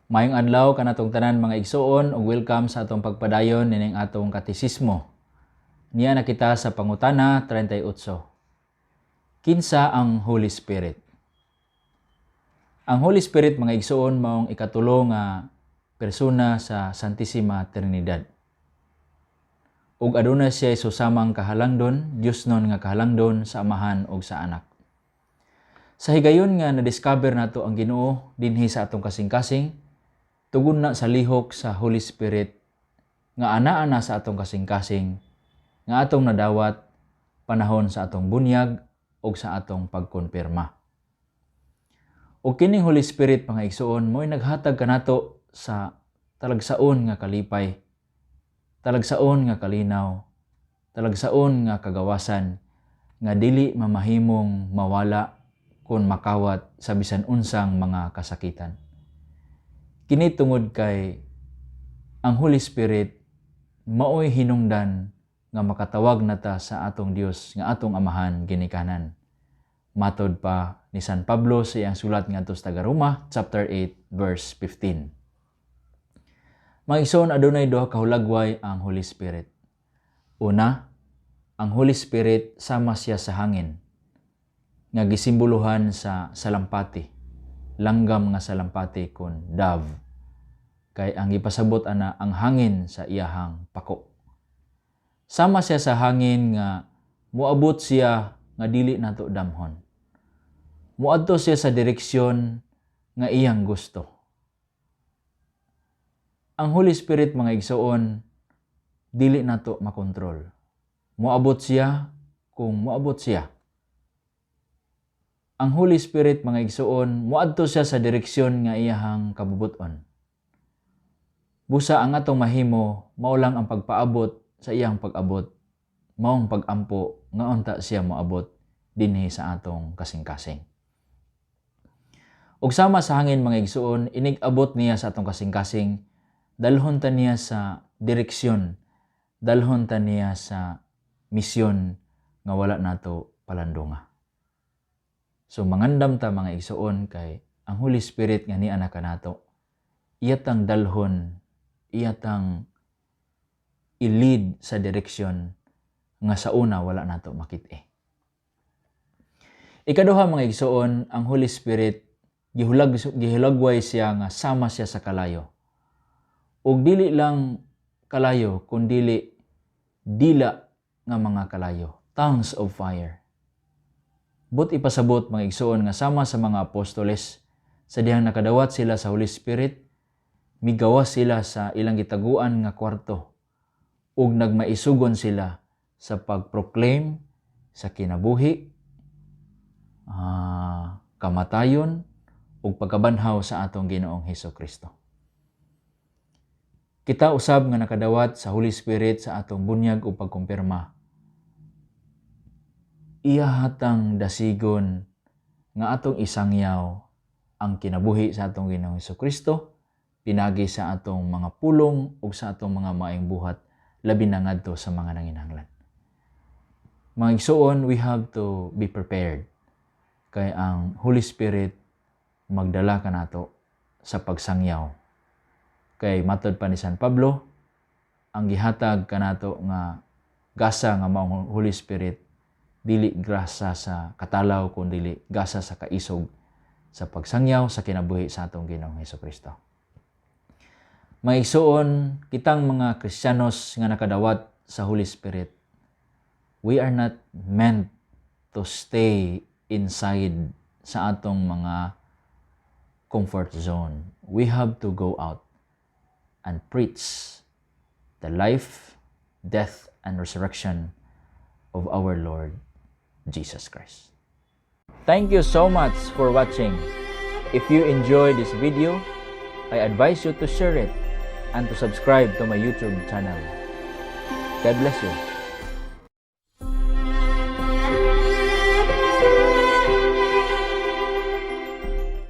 Maayong adlaw kanatong tanan, mga igsuon, ug welcome sa atong pagpadayon nining atong katisismo. Niya na kita sa pangutana 38. Kinsa ang Holy Spirit? Ang Holy Spirit, mga igsuon, maong ikatulo nga persona sa Santissima Trinidad. Ug aduna siya susamang kahalangdon, Dios nun nga kahalangdon sa Amahan ug sa Anak. Sa higayon nga na-discover nato ang Ginoo dinhi sa atong kasing-kasing, tugon na sa lihok sa Holy Spirit nga anaa na sa atong kasing-kasing nga atong nadawat panahon sa atong bunyag ug sa atong pagkonpirma. Ug kining Holy Spirit, mga igsuon, mo'y naghatag kanato sa talagsaon nga kalipay, talagsaon nga kalinaw, talagsaon nga kagawasan nga dili mamahimong mawala kung makawat sa bisan unsang mga kasakitan. Kini tungod kay ang Holy Spirit maoy hinungdan nga makatawag nata sa atong Dios nga atong Amahan ginikanan. Matod pa ni San Pablo sa iyang sulat ngadto sa taga-Roma, chapter 8 verse 15. Mga igsoon, adunay duha ka hulagway ang Holy Spirit. Una, ang Holy Spirit sama siya sa hangin nga gisimboluhan sa salampati, langgam nga salampati kon dove. Kay ang gipasabot ana ang hangin sa iyahang pako. Sama siya sa hangin nga moabot siya nga dili nato damhon. Moadto siya sa direksyon nga iyang gusto. Ang Holy Spirit, mga igsoon, dili nato makontrol. Moabot siya kung moabot siya. Ang Holy Spirit, mga igsoon, moadto siya sa direksyon nga iyahang kabubuton. Busa ang atong mahimo mao lang ang pagpaabot sa iyang pag-abot, maong pag-ampo nga unta siya moabot dinhi sa atong kasing-kasing. Ug sama sa hangin, mga igsuon, inig-abot niya sa atong kasing-kasing, dalhon ta niya sa direksyon, dalhon ta niya sa misyon nga wala nato palandunga. So mangandam ta, mga igsuon, kay ang Holy Spirit nga niana kanato, iyatang dalhon, iyatang i-lead sa direksyon nga sa una wala nato makit-i. Ikaduha, mga igsuon, ang Holy Spirit gihulagway siya nga sama siya sa kalayo. Ug dili lang kalayo kundili dila nga mga kalayo, tongues of fire. But ipasabot, mga igsuon, nga sama sa mga apostoles sa dihang nakadawat sila sa Holy Spirit, migawas sila sa ilang gitaguan nga kwarto ug nagmaisugon sila sa pag-proclaim sa kinabuhi, kamatayon ug pagkabanhaw sa atong Ginoong Hesus Kristo. Kita usab nga nakadawat sa Holy Spirit sa atong bunyag ug pagkumpirma, iyahatang dasigon nga atong isangyaw ang kinabuhi sa atong Ginoong Hesus Kristo pinagi sa atong mga pulong ug sa atong mga maayong buhat, labi na ngadto sa mga nanginahanglan. Mga igsuon, we have to be prepared kay ang Holy Spirit magdala kanato sa pagsangyaw. Kay matod pa ni San Pablo, ang gihatag kanato nga gasa nga maong Holy Spirit dili grasa sa katalaw kundi gasa sa kaisog sa pagsangyaw sa kinabuhi sa atong Ginoong Hesus Kristo. Mga igsuon, kitang mga Kristiyanos nga nakadawat sa Holy Spirit, we are not meant to stay inside sa atong mga comfort zone. We have to go out and preach the life, death, and resurrection of our Lord Jesus Christ. Thank you so much for watching. If you enjoyed this video, I advise you to share it and to subscribe to my YouTube channel. God bless you.